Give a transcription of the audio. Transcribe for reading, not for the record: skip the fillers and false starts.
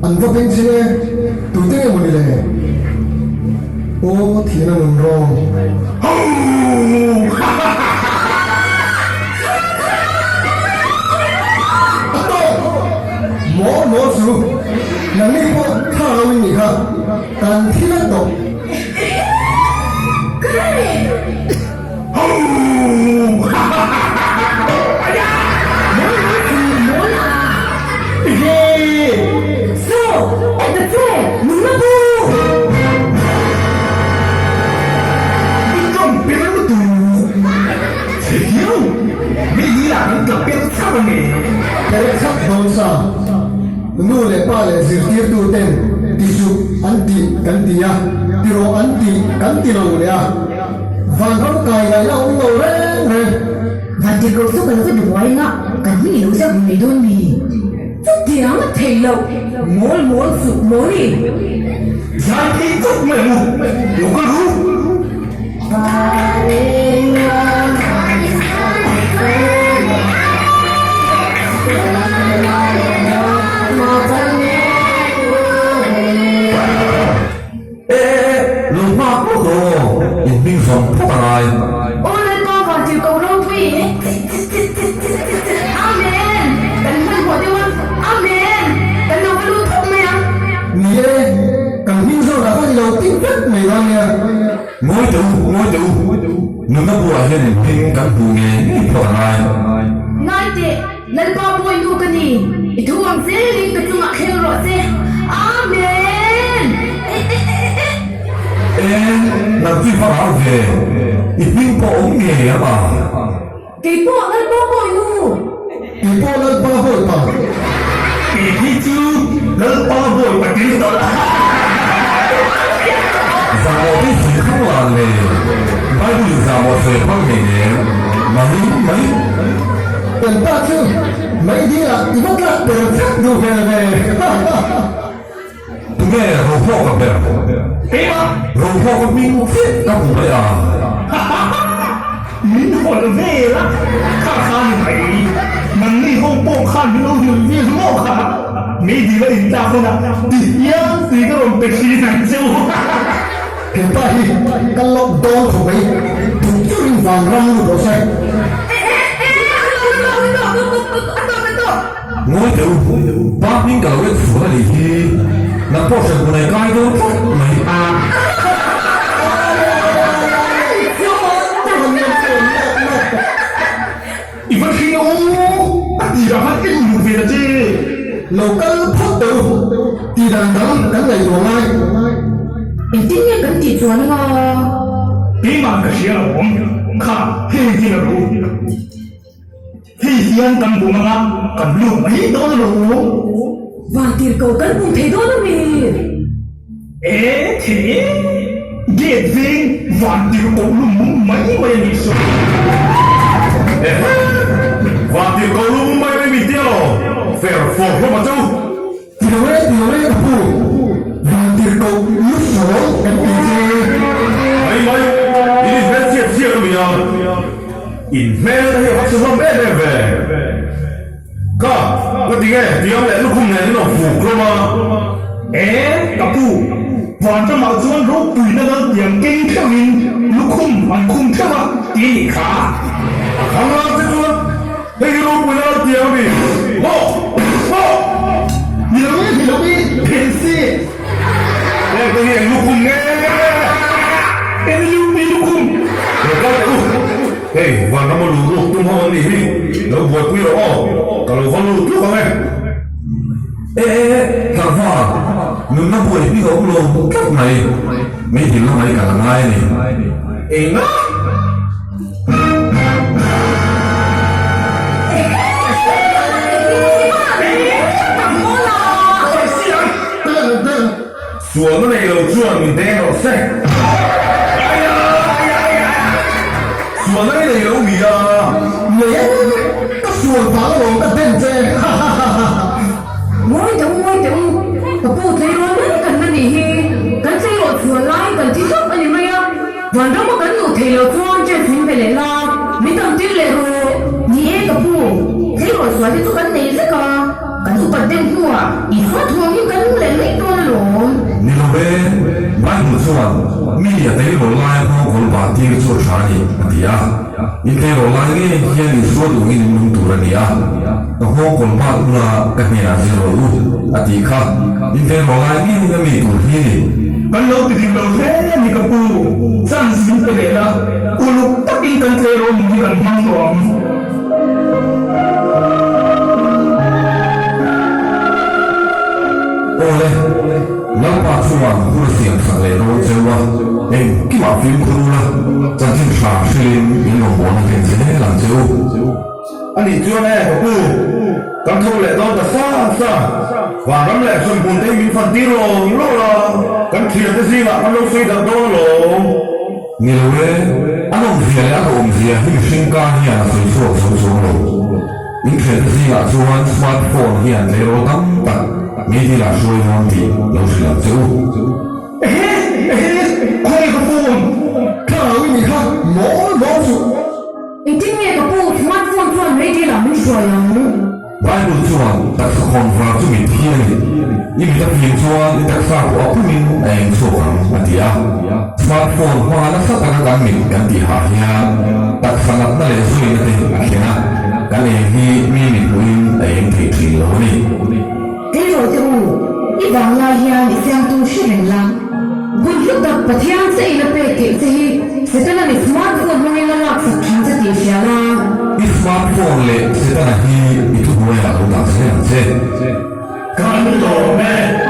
An va bengchheng e, tute nge maw ni le? Aw thihna nun rawng. A tawk! Maw maw chu nangni pawh tha lo in nih kha, kan thi vek tawh. Nu leh pa leh zirtirtu ten ti suh an tih kan ti a, ti rawh an tih kan ti lo leh a. Vanram kai ngaihna awm lo reng reng. Vantirhkoh chu ka lo va duai anga kan hming i lo zak mai dawn mi? Chutiang a thei lo, mawl mawl suh mawli. Zai thei tawp mai ang u, lo kal ru. E e e, lo nghak lawk rawh aw, in hming zawm phawt a ngai. Aw Lalpa Vantirhkoh ropui Amen! Kan hmanhmawh deuh a, Amen! Kan lo va lut thawk mai ang. Ni e, kan hming zawnah khan i lo tin vek mai dawn nia. Ngawi teh u, ngawi teh u, nunna bulah hian in hming kan hmuh ngei ngei phawt a ngai. Ngai teh, Lalpa pawinu ka ni, i thu ang zelin ka chungah thleng rawh che. Amen! E, nang chu i va rau ve, i hming pawh awm ngei ang a. Kei pawh Lalpa pawinu. Kei pawh Lalpa bawipa. Kei hi chu Lalpa bawipa tir tawh la. Zahmawh te hi thang lan le, Bible in zahmawh sawi hmang ngei nen, mai mai. Kan pa chu mai dingah i va tlak per vek duh hmel ve. Tunge Rohlawka ber? Keimah! Rohlawka hming chiah ka hmu mai a. Min hawlh vel a, kha kha ni mai. Nangni ho pawh khan min lo hrilh vel maw kha? Meidil a intlak hunah ti hian tui ka rawn pe thin ang che u. He pa hi ka lock dawn khawp mai, duh deuhin van ram lut rawh se. Ngawi teh u, pa hming ka lo en sual a nih hi, nang pawh hran hmun ai kai dawn tlat mai. I va hring u, a tirah khan en lut ve ta che. Lo kal phawt teh u, tih dan dang kan ngaihtuah ngai. Engtin nge kan tih chuan anga? Keimah ka hria lo awm kha heng hi la ru. Hei hian kan bum anga kan lut mai dawn lo. Vantirhkoh kan bum thei dawn a mi? E thei e, gate veng vantirhkoh lu mum mai mai a nih saw. Ehe, vantirhkoh lu mum mai mai mi tia lo, fer fawr hlawm a chu. Ti lo e, ti lo e ka pu, vantirhkoh lu sawl kan ti che. Mai mai, in inhmel chiat chiat a nia, in hmel te hi a va chhe hlawm em em ve. Ka, ka ti nge, tiang leh lukhum nen in awm fuk hlawm a. E, ka pu, vanramah chuan ropuina lal tiang keng theuhin lukhum an khum theuh a ti a nih kha. A khang lang che chuan Hei hi ropui lal tiang a mi? Maw! Maw! Ni lo e, ni lo e, Phensi! Heng te hi eng lukhum nge? Eng lu mi lukhum? Lo kal teh u. Hei, vanram a lu ruk tum ho an nih hi. Lo buaipui rawh aw, ka lo va lut tluk ang e. E e e, tlangva, nunna buai hming a awm lo tlat mai. Meidil lamah i kal a ngai a ni. Enga? Sualna nei lo chuan min deng rawh se. Sualna i nei lo mi a? Nei e, ka sual vang alawm ka den che. Ngawi teh u, ngawi teh u, ka pu tleirawl mai kan la nih hi, kan tleirawl chhuan lai kan thi hlauh a ni mai a. Vanrama kan luh theih loh chuan chance min pe leh la, min dam tir leh rawh. Ni e ka pu, tleirawl sual te chu kan nei vek a. Kan upat deuh hnuah Isua thuangin kan nung leh mai dawn alawm. Ni lo e, Bible chuan mi a tleirawl laia nghawngkawl bah tir chu a tha a ni, a ti a. In tleirawl lai ngei hian Isua duhngin in nung tur a ni a. Ka nghawngkawl bat ula ka hnenah zir rawh u, a tih kha. In tleirawl lai ngei a mi tur hi a ni. Kan lo ti dik lo hle a ni ka pu, chance min pe leh la, uluk takin kan tleirawl nun hi kan hmang tawh ang. Awle, Lalpa chuan hun a siam sak leh dawn cheu a, engkimah fimkhur ula, chanchin hra hrilhin in rawngbawlna hlen zel ang che u. A nih chuan e, ka pu, kan tho leh dawn ta sa sa, vanram leh hremhmun te hi min fan tir lawng lawng a, kan thiante zingah kan lo sawi darh dawn alawm. Ni lo e, a nawmzia leh a duhawmzia hi mihring ka hian a sawi chhuak zo chuang lo. Inthiante zingah chuan smart phone hian tleirawl tam tak meidil ah hruai dawn tih lo hrilh ang che u. Ehe, ehe, khawnge ka phone? Thlarau i nih kha mawl mawl suh. Engtin nge ka pu smart phone chuan meidil ah min hruai ang? Bible chuan taksa khawn var chu mit hi a ni. I mit a fim chuan i taksa pawh a pumin a eng chhuak ang, a ti a. Smart phone hmanga nasa taka kan mit kan tih hah hian taksa natna leh zuina te a thlen a, kan eng hi mi mit hmuhin a eng thei thin lo a ni. Tleirawl te u, i vang lai hian i siamtu hre reng la. Hun hlu tak Pathian che in a pek theih che hi Setana-ni smart phone hmangin a laksak thin che tih hria la. I smart phone leh Setana hi i thuhnuaiah lo dah zel ang che. Kan lawm e.